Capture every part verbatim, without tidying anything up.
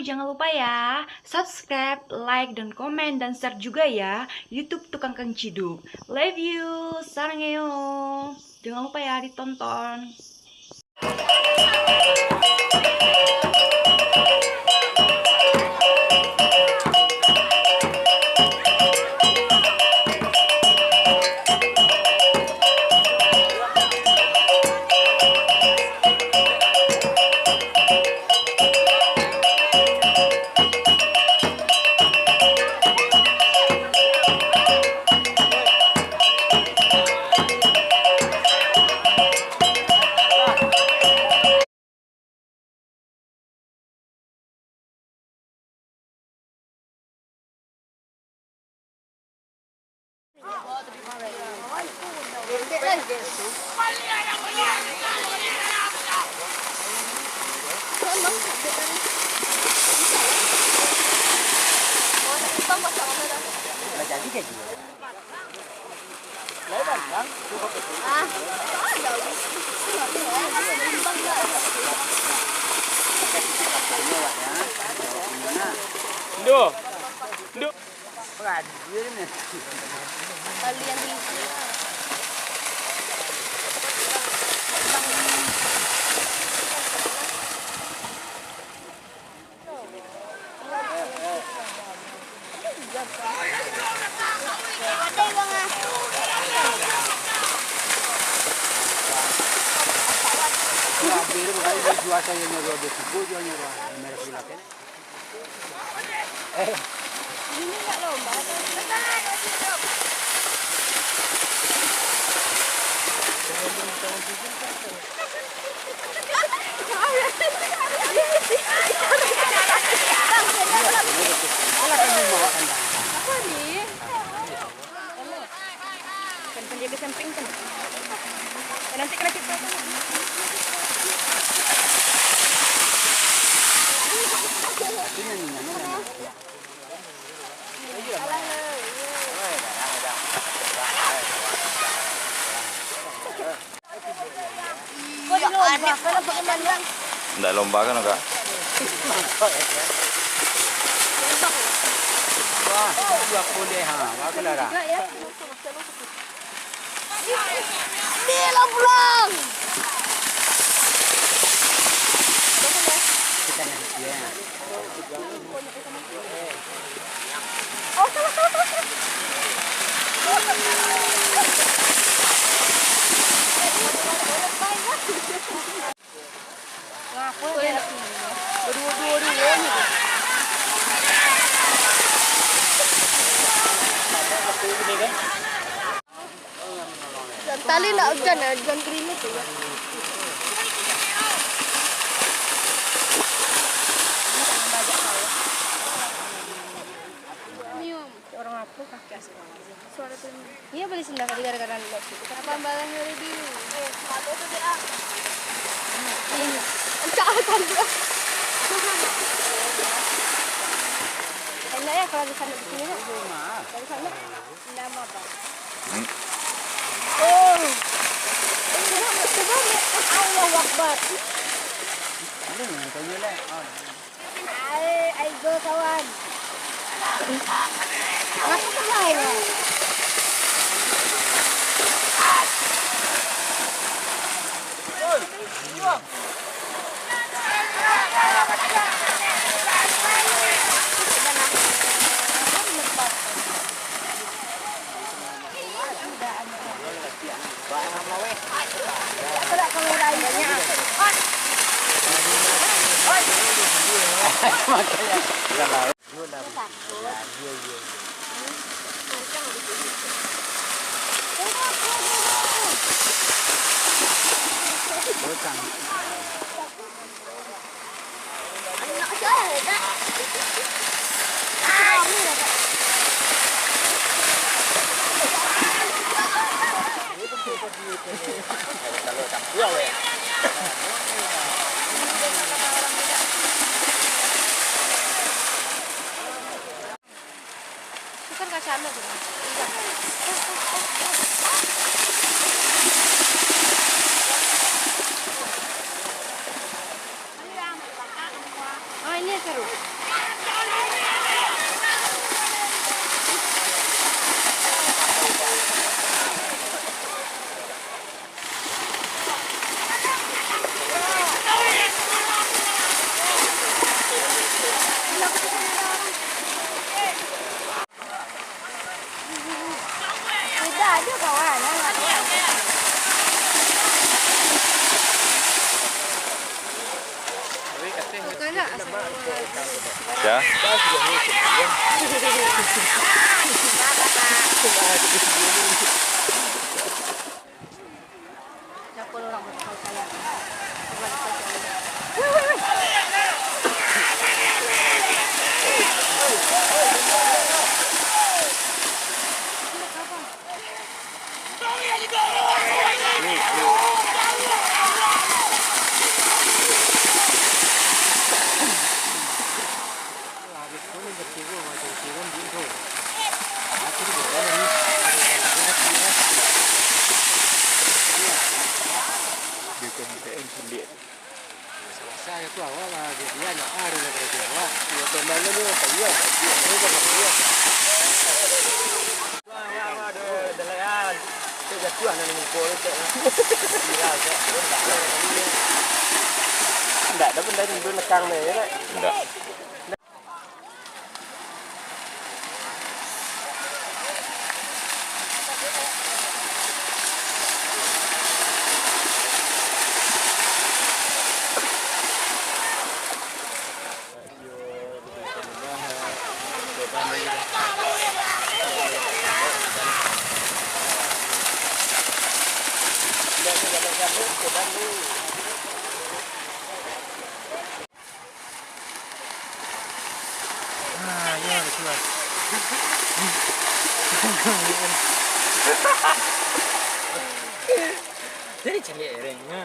Jangan lupa ya, subscribe, like, dan komen, dan share juga ya YouTube Tukang Kang Ciduk. Love you, sarangeo. Jangan lupa ya ditonton. Ndo. Ndo. Ini nak lomba atau? Apa ni? Kan penjaga samping kan. Nanti kena kita. Ndak lomba kan, Kak? Wah, dua puluh, ha, bagus lah, dah. Ni lah pulang. Kita nak, ya. Tali nak hujan ya, hujan gerimis ya. Orang apa kaki asik? Suara tu. Iya, beli sendal tadi gara-gara lihat situ. Apa balasnya, Redi? Eh, sepatu tu dia. Ini. Encak, encak juga. Enak ya kalau di sana di sini, nak? Kalau di sana, nama apa? Hmm. Oh. Coba, coba. Allahu Akbar. Ini yang tanya lah. Ah. Ai, ai go, kawan. Masuk ke lain, ah. Tukar kaca anda tu. Ah, ini seru. Tidak ada kawan. Ya. Selesai tu awak lah, dia, dia nak ada lah kerja awak. Dia teman dia, dia tak iya, dia tak iya. Wah, wah, wah, ada, ada layan. Tu jatuh anak ni muka dia, cak. Viral, cak. Dia tak ada. Ndak ada benda ni, dia nekang dia, ya, tak? Ndak. Ah, ya, betul lah. Jadi ciliak, Ren, ya.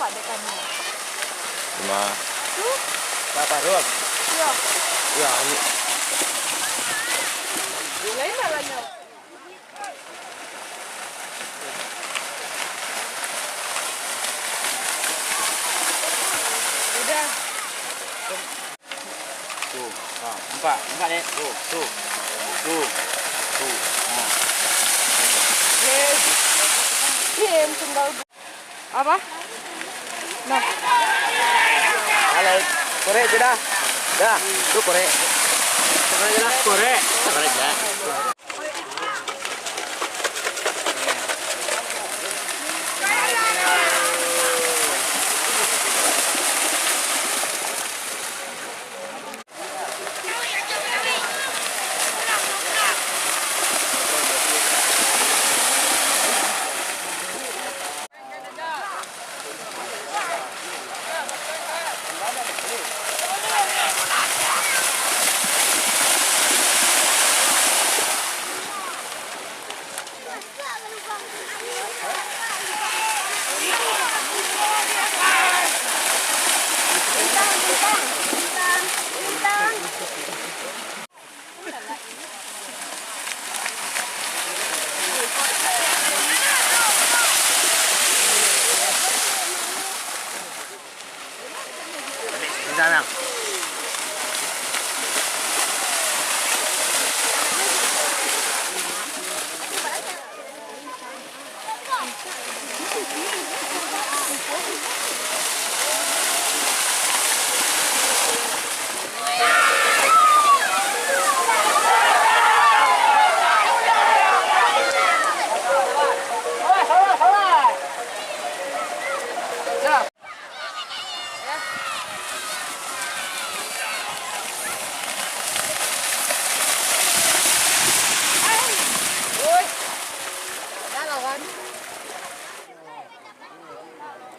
Lima. Tuh. Berapa, Rom? Iya. Ya, ini. Lain lah, lain lah. Udah. Tuh, nah, nampak, nampak, Nek? Tuh, tuh, tuh, tuh, nah. Game tinggal. Apa? Nah. Halo, korek je dah. Dah, tu korek. Korek je dah. Korek. Korek je.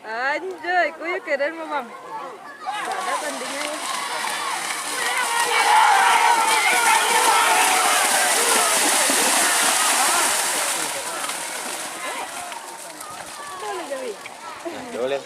Anjay, kok yo keren, Mamang. Tak ada tandingnyo. Boleh, Jawi. Boleh.